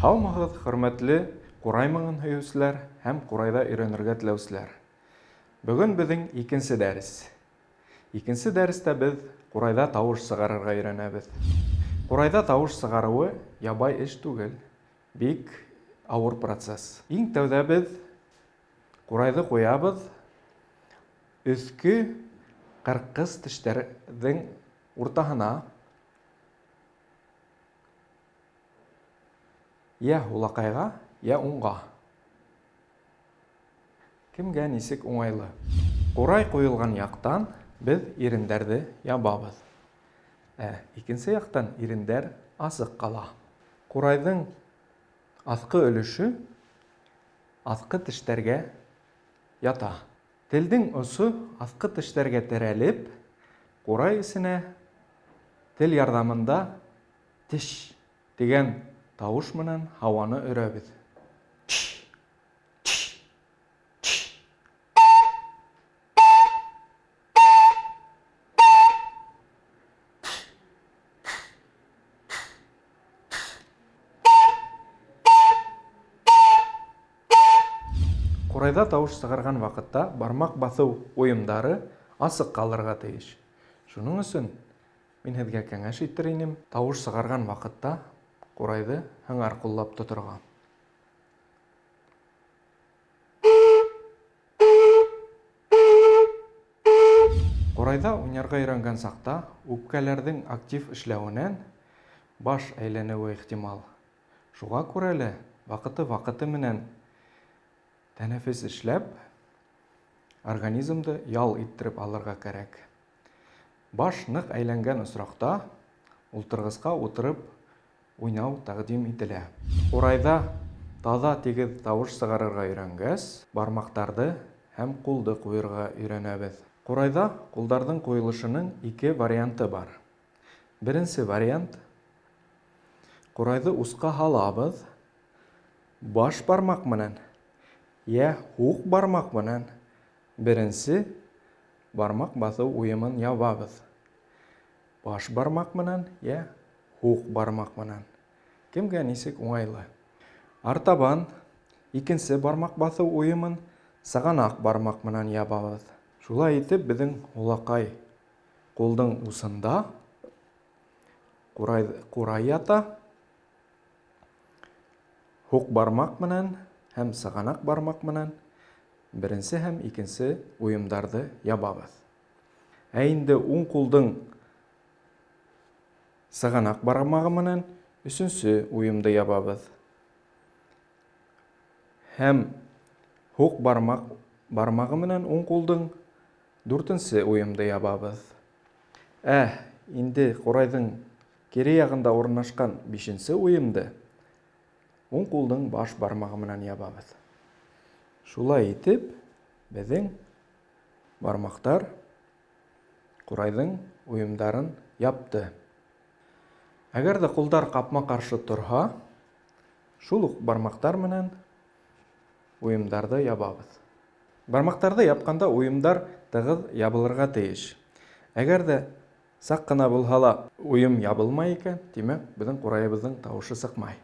Һаумыһығыҙ, хөрмәтле ҡурай моңон һөйөүселәр һәм ҡурайҙа өйрәнергә теләүселәр! Бөгөн беҙҙең икенсе дәрес. Икенсе дәрестә беҙ ҡурайҙа тауыш сығарырға өйрәнәбеҙ. Ҡурайҙа тауыш сығарыуы ябай эш түгел, бик ауыр процесс. Иң тәүҙә беҙ ҡурайҙы ҡуябыҙ өҫкө ҡырҡыс тештәрҙең уртаһына. Йә һулаҡайға, йә уңға. Кемгә нисек уңайлы. Ҡурай ҡуйылған яҡтан беҙ ирендәрҙе ябабыҙ. Ә икенсе яҡтан ирендәр асыҡ ҡала. Ҡурайҙың аҫҡы өлөшө аҫҡы тештәргә ята. Телдең осо аҫҡы тештәргә терәлеп, ҡурай эсенә тел ярҙамында теш тигән тауыш менән һауаны өрәбеҙ. Тш! Тш! Тш! Ҡурайҙа тауыш сығарған ваҡытта бармаҡ баҫыу уйымдары асыҡ ҡалырға тейеш. Шуның өсөн мин һеҙгә кәңәш итер инем, тауыш сығарған ваҡытта ҡурайҙы һыңар ҡуллап тоторға. Ҡурайҙа уйнарға өйрәнгән саҡта үпкәләрҙең актив эшләүенән баш әйләнеүе ихтимал. Шуға күрә лә ваҡыты-ваҡыты менән тәнәфес эшләп, организмды ял иттереп алырға кәрәк. Баш ныҡ әйләнгән осраҡта ултырғысҡа утырып уйнау тәкъдим ителә. Ҡурайҙа таҙа тигеҙ тауыш сығарырға өйрәнгәс, бармаҡтарҙы һәм ҡулды ҡуйырға өйрәнәбеҙ. Ҡурайҙа ҡулдарҙың ҡуйылышының ике варианты бар. Беренсе вариант, ҡурайҙы усҡа һалабыҙ, баш бармаҡ менән йә һуҡ бармаҡ менән беренсе бармаҡ баҫыу уйымын ябабыҙ. Баш бармаҡ менән йә һуҡ бармаҡ менән. Кемгә нисек уңайлы. Артабан икенсе бармаҡ баҫыу уйымын сығанаҡ бармаҡ менән ябабыҙ. Шулай итеп, беҙҙең һулаҡай ҡулдың усында ҡурай, ҡурай ята. Һуҡ бармаҡ менән һәм сығанаҡ бармаҡ менән беренсе һәм икенсе уйымдарҙы ябабыҙ. Ә инде уң ҡулдың сығанаҡ бармағы менән өсөнсө уйымды ябабыҙ. Һәм һуҡ бармаҡ бармағы менән уң ҡулдың дүртенсе уйымды ябабыҙ. Ә инде ҡурайҙың кире яғында урынлашҡан бишенсе уйымды уң ҡулдың баш бармағы менән ябабыҙ. Шулай итеп, беҙҙең бармаҡтар ҡурайҙың уйымдарын япты. Әгәр ҙә ҡулдар ҡапма-ҡаршы торһа, шул уҡ бармаҡтар менән уйымдарҙы ябабыҙ. Бармаҡтарҙы япҡанда уйымдар тығыҙ ябылырға тейеш. Әгәр ҙә саҡ ҡына булһа ла уйым ябылмай икән, тимәк, беҙҙең ҡурайыбыҙҙың тауышы сыҡмай.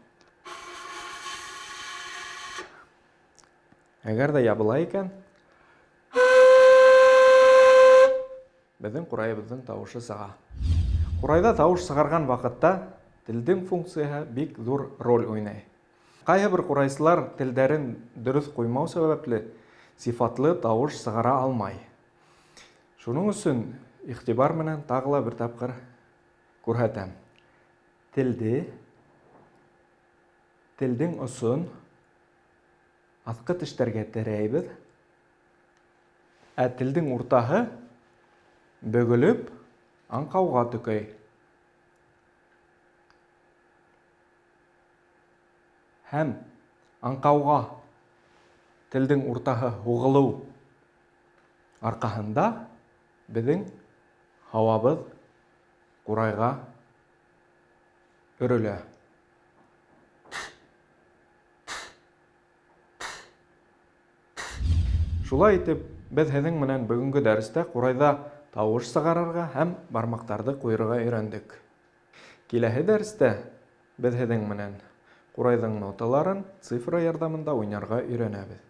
Әгәр ҙә ябыла икән, беҙҙең ҡурайыбыҙҙың тауышы сыға. Ҡурайҙа тауыш сығарған ваҡытта телдең функцияһы бик ҙур роль уйнай. Ҡайһы бер ҡурайсылар телдәрен дөрөҫ ҡуймау сәбәпле сифатлы тауыш сығара алмай. Шуның өсөн иғтибар менән тағы ла бер тапҡыр күрһәтәм. Телде, телдең осон аҫҡы тештәргә терәйбеҙ. Ә телдең уртаһы бөгөлөп аңҡауға төкәй. Һәм аңҡауға телдең уртаһы һуғылыу арҡаһында беҙҙең һауабыҙ ҡурайға өрөлә. Шулай итеп, беҙ һеҙҙең менән бөгөнгө дәрестә ҡурайҙа тауыш сығарырға һәм бармаҡтарҙы ҡуйырға өйрәндек. Киләһе дәрестә беҙ һеҙҙең менән Ҡурайҙың ноталарын цифра ярҙамында уйнарға өйрәнәбеҙ.